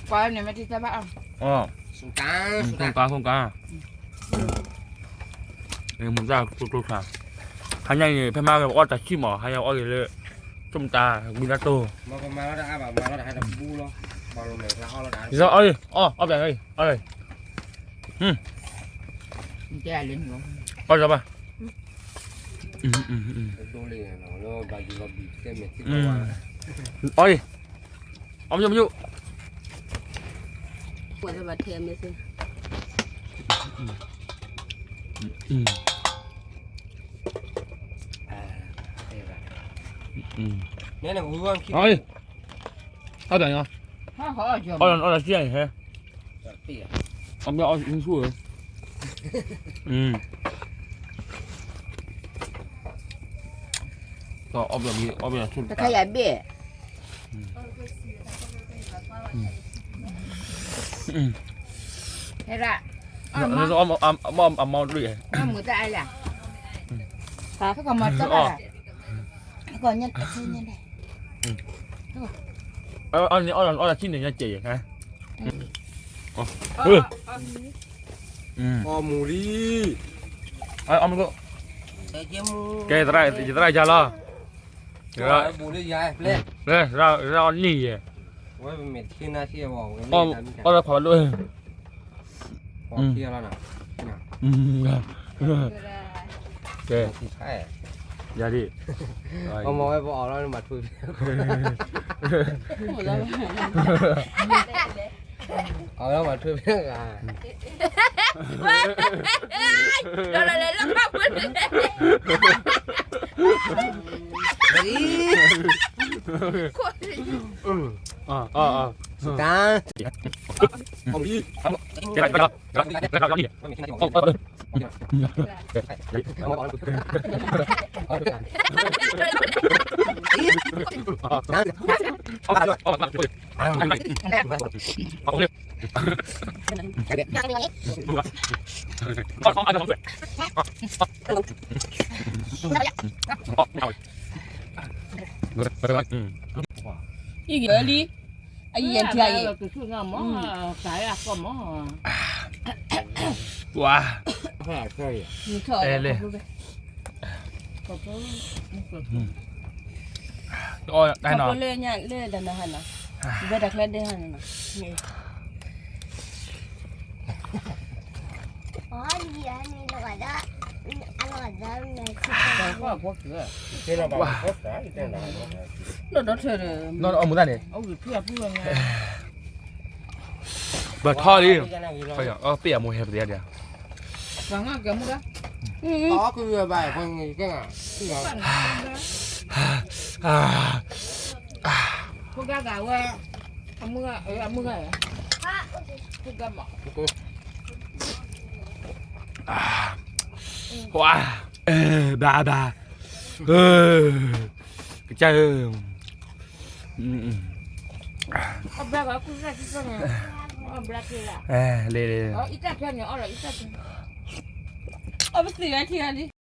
ကွၢ်န့ၣ်မ့ၢ်တၢ်ဘၣ်အီၤ, အ ဆိကါ ဆိကါ မူၤတၢ်ကျိကျိဆါ, ဟါညါန့ၣ် ဖဲမါဂ့ၤ ပအီၣ်တၢ်ဆံၣ်မး ဟါညါအီၣ်က့ၤလၢ ဆိကါ ဝံၤလၢတိၢ်, အီၣ်လံ အီၣ် အီၣ်ပျး အီၣ်လံ, အီၣ်လီၤဘၣ်, အီၣ်လံ, အီၣ်လံ, အီၣ်လီၤ အီၣ်လီၤ အီၣ်လီၤဆံၣ်န့ၣ်ဟဲ, အီၣ်ဘၣ်အီၣ်ဆူၣ်, အီၣ်ဘၣ်အီၣ်ဆူၣ်, တခါယၤဘ့ၣ်, ဟဲရၣ်, အမၤဒွံၣ်, မၤမုာ်တၢ်အါလၢ, ကမၤတၢ်ဘၣ်လၢ, ကညါ, အီၣ်လီၤ အီၣ်လီၤဆံၣ်န့ၣ် ညါကဲးယဲၢ်, အီၣ်မူၤလံ, ကဲ, ယသရၣ်ယၤလီၤ, ရၣ်အီၣ်နံၣ်ယဲၢ်, အီၣ်လီၤခွါဘၣ်ဒိၣ်, ကဲ, ယၤဒံး, အီၣ်မၤထွဲဖဲဂၤ, ဒီးလီၤလဲၤလၢခီၣ်ပူၤန့ၣ်, တၢ်, ယံာ်လံ, အယံာ်ထံအံၤ, ဝါ, အဲလဲၣ်, အီၣ်တၢ်နီၤ, လၢတၢ်နဟါနီၤ, ဝဲတၢ်ချၢဒဲဟါနီၤနီၤ, နီၢ်ဒီးထၢဒီး, ဘၣ်ထီၣ်လံ, ပ့ၢ်အမိၢ်ဟဲပသ့ဧါ, ပှၤငါကဲမူဒါ, ဖိဂၤဂၤဝဲ, အမုၢ်ဂၤ, အမုၢ်ဂၤ, ဖိဂၤမး, ဝါ, ဘၣ်ဘၣ်, ကစၢ်ဧၢ, လဲၤလဲၤ, အီၣ်ပသ့ၣ်ဝဲထံဂၤလံ.